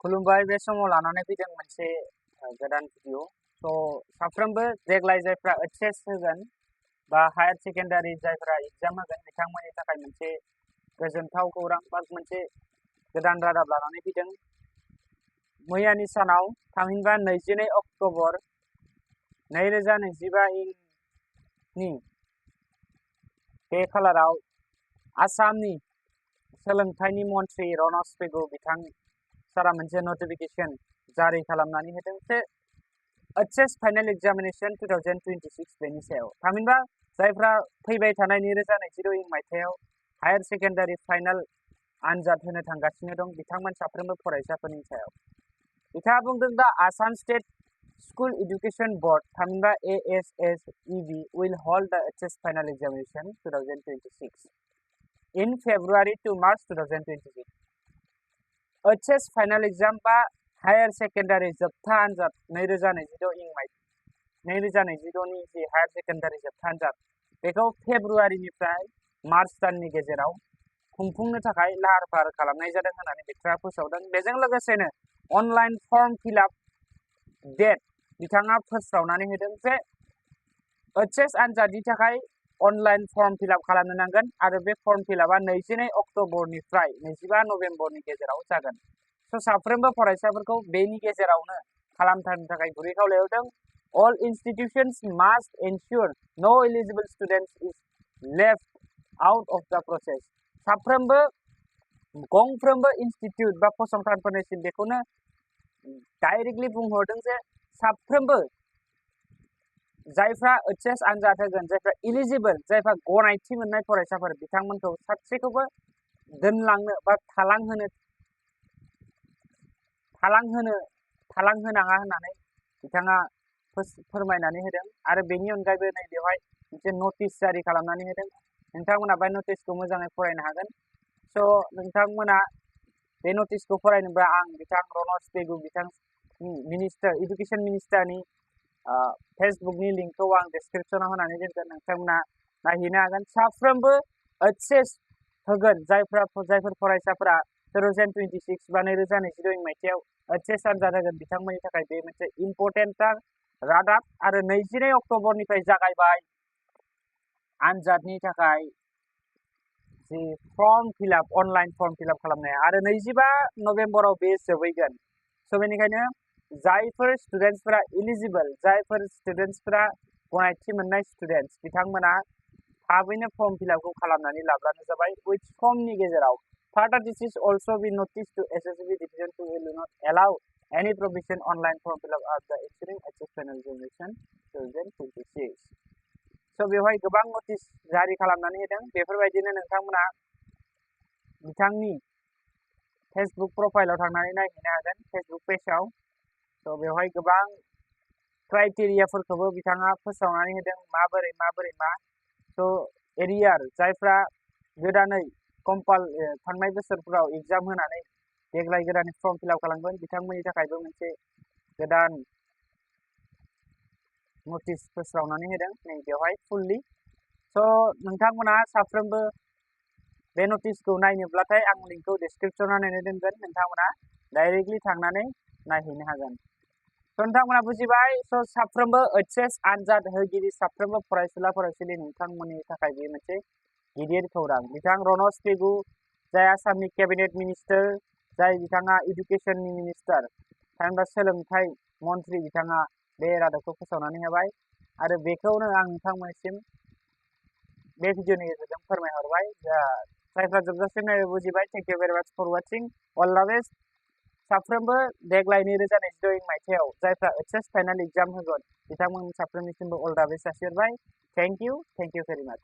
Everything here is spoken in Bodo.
खुलुमबाय बे समाव लानानै फैदों मोनसे गोदान भिडिअ स' साफ्रोमबो देग्लाय जायफ्रा एचएस होगोन बा हायार सेकेन्डारि जायफ्रा एग्जाम होगोन बिथांमोननि थाखाय मोनसे गोजोनथाव खौरां बा मोनसे गोदान रादाब लानानै फैदों। मैयानि सानाव थामहिनबा 22 अक्ट'बर 2025 इंनि बे खालाराव आसामनि सोलोंथाइनि मन्थ्रि रनज पेगु बिथां सारा मोनसे नटिफिकेशन जारि खालामनानै होदों जे एचएस फाइनाल एग्जामिनेशन 2026 बेनि सायाव थामहिनबा जायफ्रा फैबाय थानाय 2022 मायथाइयाव हायार सेकेन्डारि फाइनाल आनजाद होनो थांगासिनो दं बिथांमोन साफ्रोमबो फरायसाफोरनि सायाव बिथाङा बुंदों दा Assam state school education board थामहिनबा ASSEB will hold the HS final examination 2026 in February to March 2026 HS final exam बा हायार सेकेन्डारि जोबथा आनजाद 2022 नि जि हायार सेकेन्डारि जोबथा आनजाद बेखौ फेब्रुवारिनिफ्राय मार्च दाननि गेजेराव खुंफुंनो थाखाय लाहार फाहार खालामनाय जादों होननानै बिथाङा फोसावदों। बेजों लोगोसेनो अनलाइन फर्म फिलआप डेट बिथाङा फोसावनानै होदों जे एचएस आनजादनि थाखाय अनलाइन फर्म फिलआप खालामनो नांगोन आरो बे फर्म फिलआपआ 22 अक्ट'बरनिफ्राय 25 नभेम्बरनि गेजेराव जागोन। स' साफ्रोमबो फरायसाफोरखौ बेनि गेजेरावनो खालामथारनो थाखाय गुरै खावलायहरदों। All institutions must ensure no eligible students is left out of the process. साफ्रोमबो गंफ्रोमबो इनस्टिट्यूट बा फसंथानफोरनिसिम बेखौनो डाइरेक्टली बुंहरदों जे साफ्रोमबो जायफ्रा एचएस आनजाद होगोन जायफ्रा इलिजिबल जायफ्रा गनायथि मोननाय फरायसाफोर बिथांमोनखौ सासेखौबो दोनलांनो बा थालांहोनाङा होननानै बिथाङा फोरमायनानै होदों आरो बेनि अनगायैबो नै बेवहाय मोनसे नटिस जारि खालामनानै होदों। नोंथांमोना बे नटिसखौ मोजाङै फरायनो हागोन। स' नोंथांमोना बे नटिसखौ फरायनोब्ला आं बिथां रनज पेगु बिथां मिनिस्टार एडुकेशन मिनिस्टारनि फेसबुकनि लिंकखौ आं डिसक्रिप्शनाव होनानै दोनगोन नोंथांमोना नायहैनो हागोन। साफ्रोमबो एचएस होगोन जायफोर फरायसाफोरा 2026 बा 2022 मायथाइयाव एचएस आनजाद होगोन बिथांमोननि थाखाय बे मोनसे इम्परटेन्टथार रादाब आरो 22 अक्ट'बरनिफ्राय जागायबाय आनजादनि थाखाय जि form fill up online form fill up खालामनाया आरो 25 नभेम्बराव बे जोबहैगोन। स' बेनिखायनो जायफोर स्टुडेन्टसफोरा इलिजिबल जायफोर स्टुडेन्टसफोरा गनायथि मोननाय स्टुडेन्टस बिथांमोना थाबैनो फर्म फिलआपखौ खालामनानै लाब्लानो जाबाय उइथ समनि गेजेराव। Further, this is also be noticed to SSB division to will not allow any provision online form fill up of the ensuing HS final examination 2026. स' बेवहाय गोबां नटिस जारि खालामनानै होदों। बेफोरबायदिनो नोंथांमोना बिथांनि फेसबुक प्रफाइलाव थांनानै नायहैनो हागोन फेसबुक पेजआव। स' बेवहाय गोबां क्राइटेरियाफोरखौबो बिथाङा फोसावनानै होदों माबोरै मा स' एरियार जायफ्रा गोदानै थांनाय बोसोरफोराव एग्जाम होनानै देग्लाय गोदानै फर्म फिलआप खालामगोन बिथांमोननि थाखायबो मोनसे गोदान नटिस फोसावनानै होदों नै बेवहाय फुल्लि। स' नोंथांमोना साफ्रोमबो बे नटिसखौ नायनोब्लाथाय आं लिंकखौ डिसक्रिप्शनाव होनानै दोनगोन नोंथांमोना डाइरेक्टली थांनानै नायहैनो हागोन। स' नोंथांमोना बुजिबाय। स' साफ्रोमबो एचएस आनजाद होगिरि साफ्रोमबो फरायसुला फरायसुलि नोंथांमोननि थाखाय बे मोनसे गिदिर खौरां। बिथां रनज पेगु जाय आसामनि केबिनेट मिनिस्टार जाय बिथाङा इडुकेशननि मिनिस्टार थामहिनबा सोलोंथाइ मन्थ्रि बिथाङा बे रादाबखौ फोसावनानै होबाय आरो बेखौनो आं नोंथांमोननिसिम बे भिडिअनि गेजेरजों फोरमायहरबाय। जायफ्रा जोबजासिम नायनो बुजिबाय thank you very much for watching all the best. साफ्रोमबो देग्लाय 2022 मायथाइयाव जायफ्रा एचएस फाइनाल एग्जाम होगोन बिथांमोन साफ्रोमनिसिमबो अल द बेस्ट जासिहरबाय। थेंक इउ भेरि माच।